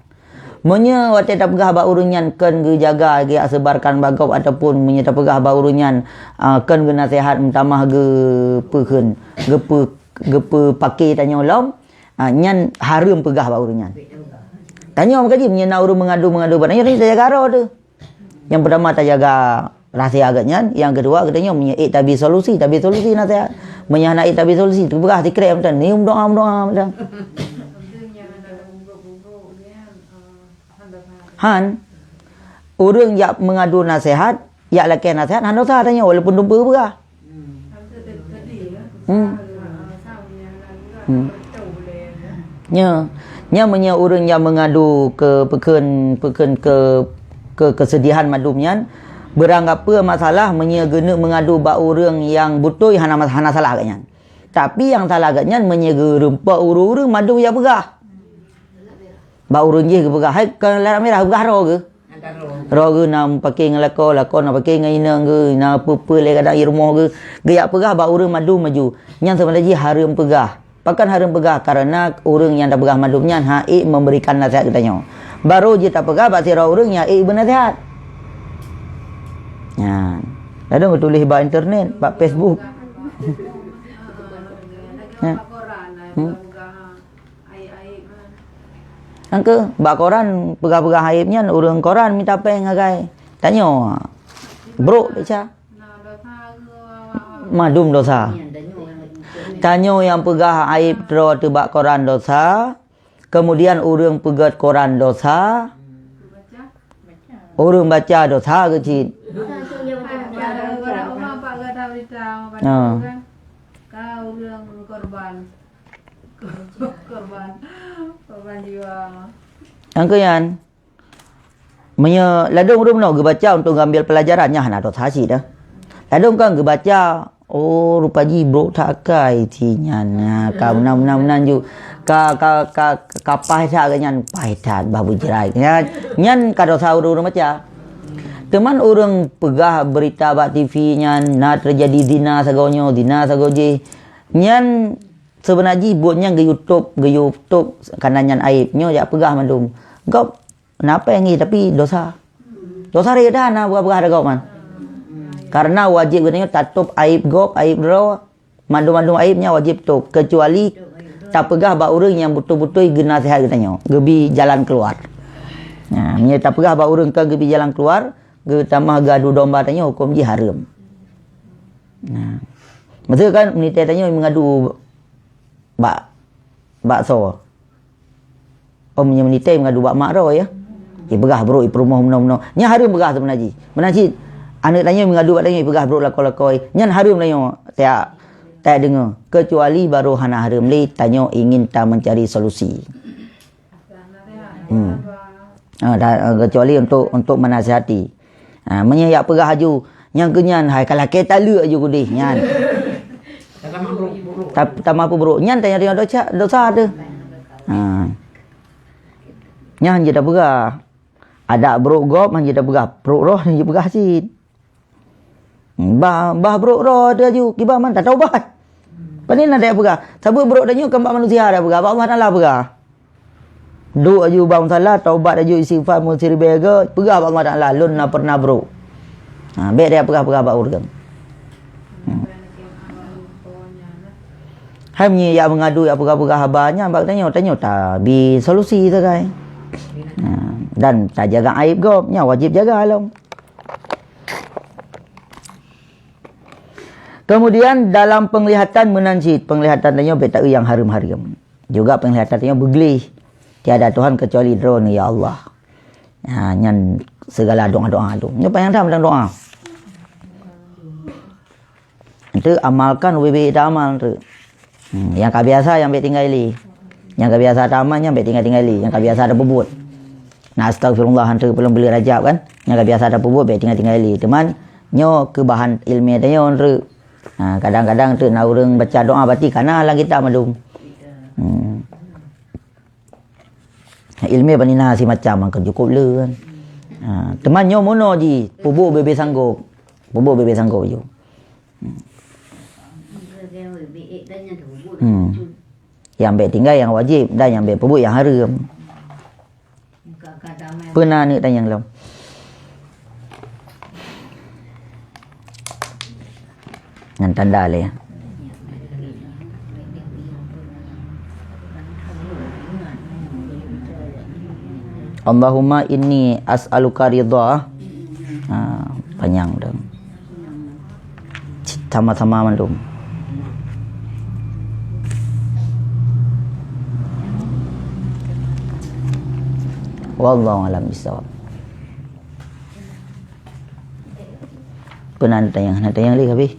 Meunyoe watée tapeugah bak ureuëng nyan kon geujaga, geujak seubarkan bak gob, ataupun meunyoe tapeugah bak ureuëng nyan, ah, kon geunasihat, meutamah geupeukeun, geupeu-, geupeupake tanyoe lom, ah, nyan hareuem peugah bak ureuëng nyan. Tanyoe meukaji, meunyoe na ureuëng meungadu-meungadu bak tanyoe, tanyoe tajaga droe teuh. Nyang peurtama tajaga rahsia geuh nyan, nyang keudua geutanyoe meunyoe ék tabi solusi, tabi solusi nasihat. Meunyoe hana ék tabi solusi, teupeugah sikrek mantong, nyoe meudoa, meudoa mantong. Han. Ureuëng jak meungadu nasihat, jak lakée nasihat, hana dosa tanyoe walaupun dumpeue peugah. Hmm. Hmm. Nya, nya meunyoe ureuëng nyang meungadu keu peukeun, peukeun keu, keu keusedihan mandum nyan, beurangkapeue masalah meunyoe geuneuk meungadu bak ureuëng nyang beutôi hana mas-, hana salah geuh nyan. Tapi nyang salah geuh nyan meunyoe geurumpok ureuëng-ureuëng mandum jak peugah. Bak ureuëng jih geupeugah, "Hai, kon lam mirah," peugah droe geuh. Droe geuh na pake ngon lakoe, lakoe na pake ngon inong geuh, na peue-peue lé kadang i rumoh geuh. Geujak peugah bak ureuëng mandum maju. Nyan seubeuna jih hareuem peugah. Pakon hareuem peugah? Kareuna ureuëng nyang tapeugah mandum nyan hana ék memberikan nasihat geutanyoe. Barô jeuet tapeugah bak sidroe ureuëng nyang ék beunasihat. Nyan. Ladôm geutuléh bak internet, bak Facebook. Ya. Hmm. Nyang keuh, bak koran peugah-peugah aéb nyan, ureuëng koran mita péng ngagai. Tanyoe, brok desya. Mandum dosa. Tanyoe nyang peugah aéb droe teuh bak koran dosa, kemudian ureuëng peugét koran dosa, ureuëng baca dosa geuh cit. Ha. Ka ureuëng korban. Korban, korban jiwa. Nyang keu nyan, meunyoe ladôm ureuëng bunoe geubaca untuk geuambil peulajaran, nyan hana dosa cit dah. Ladôm kan geubaca, oh, rupa jih brok that akai cit nyan. Nah, ka meunan, meunan, meunan ju. Ka, ka, ka, ka paih that geuh nyan, paih that bah beujeurai. Nyan, nyan ka dosa ureuëng-ureuëng baca. Teuma ureuëng peugah beurita bak T V nyan, na teujadi zina sagoe nyoe, zina sagoe jih. Nyan seubeuna jih buet nyan geuyue top, geuyue top, kareuna nyan aéb. Nyoe jak peugah mandum. Gob na péng ngi, tapi dosa. Dosa rhot that na peugah-peugah lagée nyan. Kareuna wajéb geutanyoe tatop aéb gob, aéb droe, mandum-mandum aéb nyan wajéb top, keucuali tapeugah bak ureuëng nyang beutôi-beutôi geunaseuhat geutanyoe, geubi jalan keuluar. Nah, meunyoe tapeugah bak ureuëng kon geubi jalan keuluar, geutamah geuadu domba tanyoe, huköm jih hareuem. Nah. Maksud kan, meunitée tanyoe meungadu bak, bak soe? Oh, meunyoe meunitée meungadu bak mak droe, ya. Ipeugah brok, ipeurumoh meunoe-meunoe. Nyan hareuem peugah seubeuna jih. Meunan cit, aneuëk tanyoe meungadu bak tanyoe, ipeugah brok lakoe-lakoe. Nyan hareuem tanyoe, tajak, tajak deungoe. Keucuali barô hana hareuem lé, tanyoe ingin ta meucari solusi. Hmm. Ah, ta-, ah, kecuali untuk, untuk menasihati. Ah, meunyoe jak peugah laju, nyang keu nyan, hai, ka lakée taleuek laju keudeh nyan. Ta-, tamah peubrok. Nyan tanyoe dosa, dosa teuh. Ah. Nyan jeuet tapeugah. Adak brok gob, nyan jeuet tapeugah. Brok roh, nyan jeuet peugah cit. Bah, bah brok droe teuh laju, kiban man tataubat. Pane na tajak peugah. Saboh brok tanyoe kon bak manusia tajak peugah, bak Allah Taala peugah. Duek laju bak musala, taubat laju, istighfar meusiribée goe, peugah bak Allah Taala, lôn na pernah brok. Ha, bék tajak peugah-peugah bak ureuëng. Hmm. Hai meunyoe jak meungadu, jak peugah-peugah haba nyan bak tanyoe, tanyoe tabi solusi sagai. Ha, dan tajaga aéb gob, nyan wajéb jaga lom. Kemudian dalam penglihatan meunan cit, penglihatan tanyoe bék taeu nyang hareuem-hareuem. Juga penglihatan tanyoe beugleh. Tiada Tuhan kecuali Droeneuh, ya Allah. Ha, nyan segala doa-doa tu. Nyoe panyang that mantong doa. Ente amalkan, ubé-bé ta amal tu. Hmm, nyang ka biasa nyang bèk tinggai lé. Nyang ka biasa tamat nyan bèk tinggai-tinggai lé, nyang ka biasa tapeubuet. Nah, astagfirullah, han teupeu lom buleuen Rajab kan. Nyang ka biasa tapeubuet bèk tinggai-tinggai lé. Teuma nyoe keu bahan ileumèe tanyoe treuk. Ha, kadang-kadang treuk na ureueng baca doa bati kana lam kitab mandum. Hmm. Ileumèe bak nina si macam kan jukôp le kan. Ha, teuma nyoe meunoe jih, peubuet bèk-bèk sanggôp. Peubuet bèk-bèk sanggôp ju. Hmm. Hmm. Nyang bèk tinggai nyang wajéb dan nyang bèk peubuet nyang hareuem. Peue na aneuk tanyong lom? Ngon tanda lé. Allahumma inni as'aluka ridha. Ha, panyang dong. Sama-sama mandum. Wallahu a'lam bishawab. Peue na tanyong, na tanyong lé ka abéh.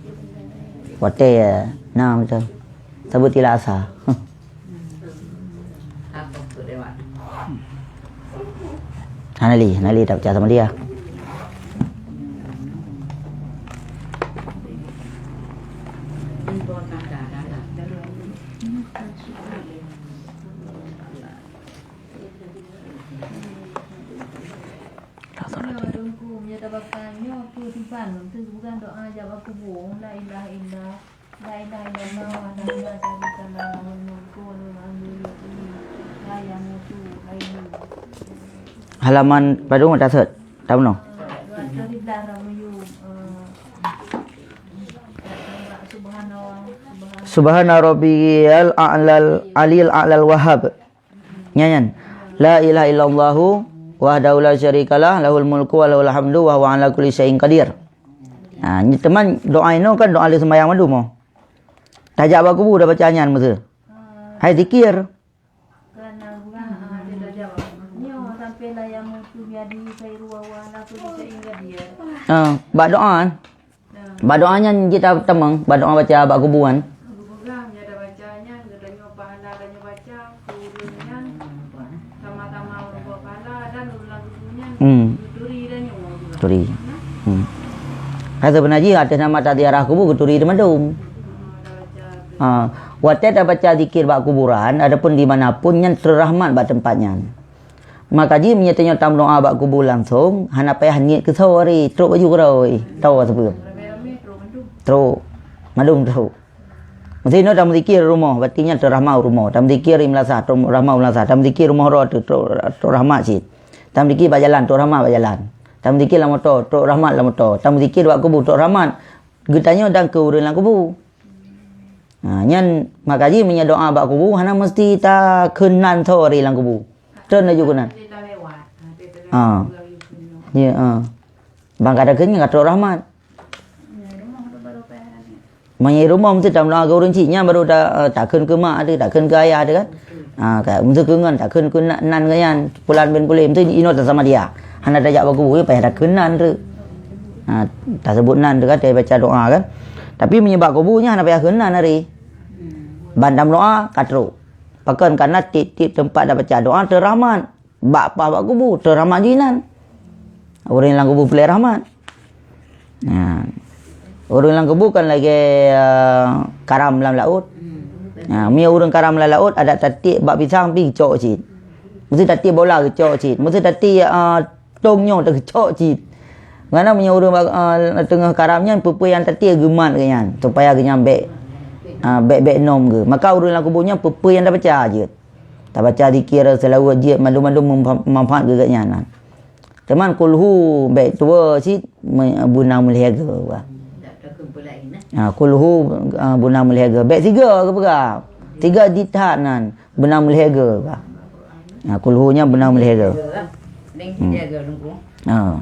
Watèe, eh, na beutôi. Saboh tila asa. Hana lé, hana lé, tak pecah sama dia. Nyoe, Teungku, meunyoe tabaka nyoe peue simpan, teuh bukan doa jak bak kubu. La ilaha illa, la ilaha illallah, wahdahu la syarika lah, lahul mulku wa lahul hamdu, yuhyi wa yumiitu, la yamutu, la yamutu. Halaman padum tasot, tamno. Dua ratus lima belas Ramayum, eh, Subhanallah, Subhanallah. Subhana rabbiyal a'lal, aliyil a'lal wahhab. Nyan, nyan. La ilaha illallahu wahdahu la syarikalah, lahul mulku wa lahul hamdu wa huwa ala kulli syai'in qadir. Ha, nyoe teuma doa inoe kan doa lheueh seumbahyang mandum, oh. Tajak bak kubu dah baca nyan meusu. Hai zikir. Nyoe sampai la yamutu biyadihi khairu wa huwa ala kulli syai'in qadir. Ha, bak doa, eh. Bak doa nyan jeuet ta-, tamong, bak doa baca bak kubu nyan. Geupeugah, meunyoe tabaca nyan, geutanyoe pahala tanyoe baca, keu ureueng nyan sama-sama meurumpok pahala dan ureueng lam kubu nyan, hmm, geuturi tanyoe juga. Turi. Hmm. Ka seubeuna jih ateueh nama taziarah kubu geuturi teumandum. Ha, watèe tabaca zikir bak kuburan, adapun di mana pun nyan teurahmat bak teumpat nyan. Maka jih meunyoe tanyoe tameudoa bak kubu langsong, hana payah niet keu soe ri, trok baju keurau, eh, tawa sapeue. Trok. Mandum trok. Meusinoe tameuzikir rumoh, berarti nyan trok rahmat rumoh. Tameuzikir i meulasah, trok rahmat meulasah. Tameuzikir rumoh droe teuh, trok, trok rahmat cit. Tameuzikir bak jalan, trok rahmat bak jalan. Tameuzikir lam moto, trok rahmat lam moto. Tameuzikir bak kubu, trok rahmat. Geutanyoe dan keu ureueng lam kubu. Ha, nyan maka jih meunyoe doa bak kubu, hana meusti takheun nan soe ri lam kubu. Treun laju keunan. Ha. Ya, ha. Ban ka takheun nyan ka trok rahmat. Meunyoe rumoh meusti tameudoa keu ureueng cit, nyan baru ta-, eh, takheun keu mak teuh, takheun keu ayah teuh kan. Ha, ka, meusti keu ngon, takheun keu na-, nan geuh nyan, pulan bin pulan, meusti inoe tasama dia. Hana tajak bak kubu, payah takheun nan teuh. Ha, taseubut nan teuh kan, tabaca doa kan. Tapi meunyoe bak kubu nyan hana payah kheun nan hari. Ban tameudoa, ka trok. Pakon, karena tiep-tiep teumpat tabaca doa teurahmat. Bak paih bak kubu, teurahmat jih nan. Ureueng lam kubu peureulèe rahmat. Nah. Ureueng lam kubu kan lagèe, eh, karam lam laôt. Nah, meunyoe ureueng karam lam laôt, adak tatiek bak pisang pih geucok cit. Meusti tatiek bola geucok cit. Meusti tatiek, eh, tong nyoe teuh geucok cit. Karena meunyoe ureueng bak, eh, teungoh karam nyan, peue-peue nyang tatiek geumat geuh nyan, supaya geuh nyan bèk, eh, bèk-bèk nom geuh. Maka ureueng lam kubu nyan peue-peue nyang tabaca jeuet. Tabaca zikir, seulaweuet jeuet, mandum-mandum meumanfaat keu geuhnyan. Teuma kulhu bèk tuwoe cit, me-, beuna meulhèe goe. Ha, kulhu, ha, beuna meulhèe goe. Bèk sigoe geupeugah. Sigoe jih that nan, beuna meulhèe goe. Ha, kulhu nyan beuna meulhèe goe. Hmm. Ha.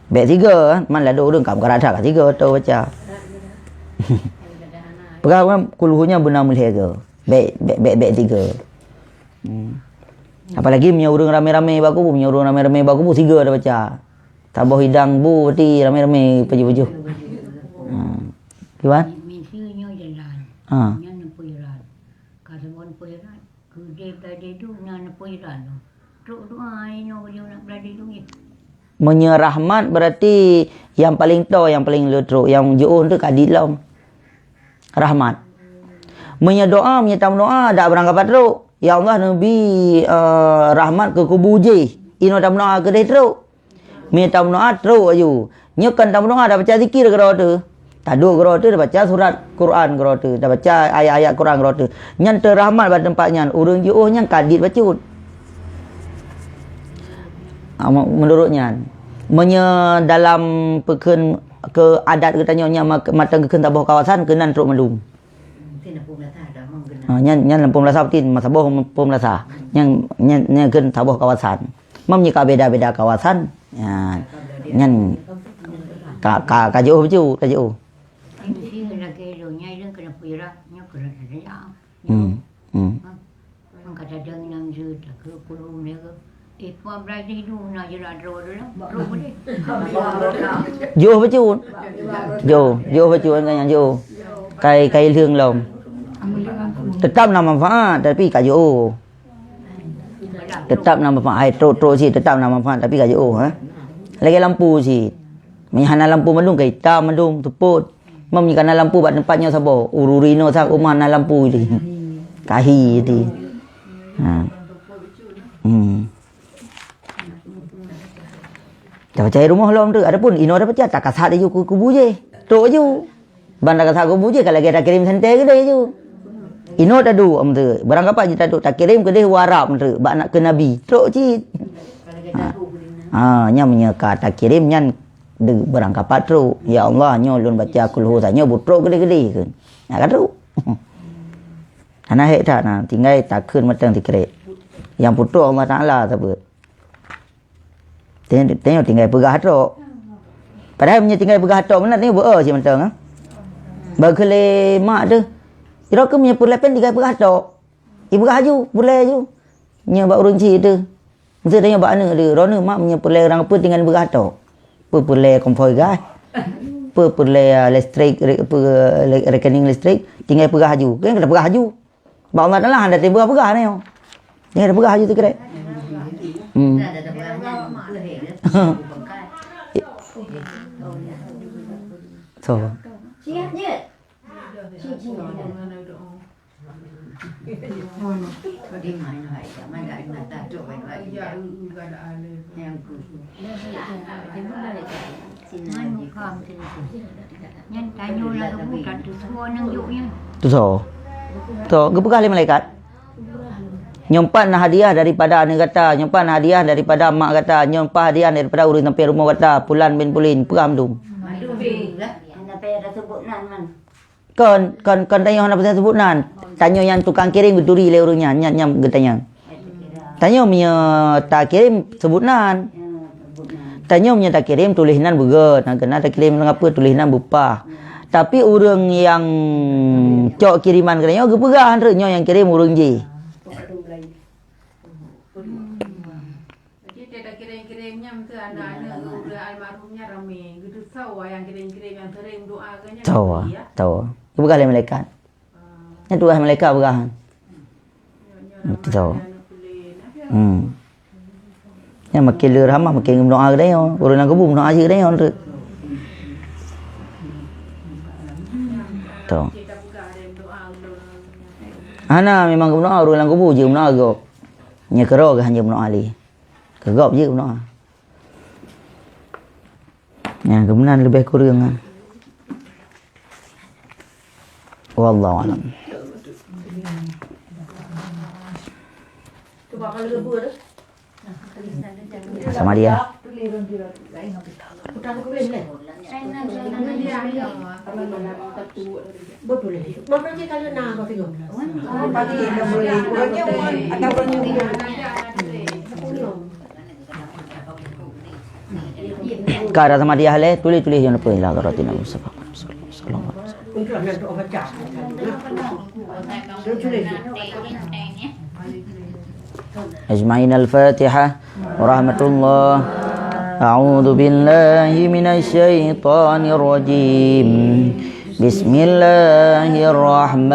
Bèk sigoe, man ladôm ureueng ka meukarat that ka sigoe teuh baca. Peugah, kulhu nyan beuna meulhèe goe. Bèk, bèk, bèk, bèk sigoe. Hmm. Apalagi meunyoe ureueng ramé-ramé bak kubu, meunyoe ureueng ramé-ramé bak kubu, sigoe tabaca. Saboh idang bu, berarti ramé-ramé pajoh-pajoh. Hmm. Kiban? Miseue nyoe jalan. Ha. Nyan neupeu jalan. Jadi tu na neupui ran. Trok doa inoe beliau nak berada tu ya. Meunyoe rahmat berarti nyang paleng toe, nyang paleng le trok, nyang jiôh tu kadit lom. Rahmat. Meunyoe doa, meunyoe tameudoa, dak beurangkapat trok. Ya Allah, neubi, eh, rahmat keu kubu jih. Inoe tameudoa keudeh trok. Meunyoe tameudoa trok aju. Nyoe kan tameudoa, tabaca zikir keudroe teuh. Taduek keudroe teuh, tabaca surat Quran keudroe teuh, tabaca ayat-ayat Quran keudroe teuh. Nyan teurahmat bak teumpat nyan, ureuëng jiôh nyan kadit bacut. Ah, me-, meunurot nyan. Meunyoe dalam peukheun keu adat geutanyoe nyan ma-, mantong geukheun saboh kawasan, keunan trok mandum. Ha, nyan, nyan lam Peumulasa beutôi, masa boh Peumulasa. Nyan, nyan, nyan kheun saboh kawasan. Meunyoe ka beda-beda kawasan, ya, nyan ka, ka, ka jiôh bacut, ka jiôh. Mesti lagèe lôn, nyan lôn keuneuk peugah, nyoe keuneuk tanya. Hmm, hmm. Maka kadang nang je tak keu kurung dia ke. Eh, puan belah deh tu, nak je lah draw dulu. Draw boleh. Jiôh bacut. Jiôh, jiôh bacut kan nyan jiôh. Kai, kai lheueng lom. Tetap na manfaat, tapi ka jiôh. Tetap na manfaat. Hai trok-trok cit tetap na manfaat, tapi ka jiôh, ha. Lagèe lampu cit. Meunyo hana lampu mandum, ka itam mandum, seupôt. Meunyo ka na lampu bak teumpat nyoe saboh, ureuëng inoe sa rumah na lampu tadi. Kahi tadi. Ha. Hmm. Tabaca rumoh lom tu. Adapun inoe tabaca, takasat aju keu kubu jih. Trok aju. Ban takasat kubu jih, ka lagèe takirém santée keudeh aju. Inoe taduek, am tu. Beurangkapat jih taduek, takirém keudeh u Arab tu, bak nak keu Nabi. Trok cit. Ha. Ha, nyan meunyoe ka takirém nyan de-, beurangkapat trok. Ya Allah, nyoe lôn baca kulhu sa nyoe beutrok keudeh-keudeh kheun. Nyan ka trok. Hana hék that na, tinggai takheun mantong sikrek. Nyang peutrok Allah Taala sapeue. Teng-, tanyoe tinggai peugah trok. Padahai meunyoe tinggai peugah trok meunan, tanyoe beu-e cit mantong, ha? Bak keu lé mak teuh. Sidroe keuh meunyoe peureulèe pèng tinggai peugah trok. Ipeugah aju, peureulèe aju. Nyoe bak ureueng chik teuh. Meusti tanyoe bak aneuk teuh. Droeneuh mak meunyoe peureulèe ureueng peue tinggai peugah trok. Peue peureulèe kompoi gas. Peue peureulèe, ah, listrik, re-, peue, le-, rekening listrik, tinggai peugah aju. Kan keuneuk peugah aju. Bak Allah Taala hana teupeugah-peugah nyoe. Nyoe teupeugah aju sikrek. Hmm. So. Nyan tanyoe lam kubu ka tusoe nang jok nyan. Tusoe. Tusoe, geupeugah lé malaikat. Nyoe pat na hadiah daripada aneuk gata, nyoe pat na hadiah daripada mak gata, nyoe pat hadiah daripada ureueng sampéng rumoh gata, pulan bin pulan, peugah mandum. Hana payah tasebut nan, man. Kon, kon, kon tanyoe hana payah seubut nan. Tanyoe nyang tukang kirém geuturi lé ureueng nyan, nyan, nyan geutanyong. Tanyoe meunyoe takirém seubut nan. Tanyoe meunyoe takirém tuléh nan beugöt, na keunan takirém ngon peue tuléh nan beupah. Tapi ureueng nyang cok kiriman keu tanyoe geupeugah nyoe nyang kirém ureueng jih. Jadi, tiep-tiep kirém-kirém nyan, meusti aneuk-aneuk ureueng almarhum nyan ramé. Geutusoe nyang kirém-kirém nyang sering doa keu nyan. Tawa, ya? Tawa. Geupeugah lé malaikat. Ah. Nyan tugaih malaikat peugah. Nyan, nyan Tawa. Ramé aneuk tuléh. Hmm. Nyan makin le rahmat, makin geudoa keu tanyoe. Ureueng lam kubu meudoa jih keu tanyoe, tu. Tawa. Hana, memang geudoa ureueng lam kubu jih meudoa gob. Nyan keudroe geuh hanjeuet meudoa lé. Keu gob jeuet meudoa. Nyan keumeunang leubeh kureueng nyan. Wallahu a'lam. Sama dia. Ka rasa madiah lé, tuléh-tuléh nyang leupah lah, ka roti Nabi Mustafa. Ajma'in al-Fatihah. Warahmatullah. A'udzu billahi minasy syaithanir rajim. Bismillahirrahmanirrahim.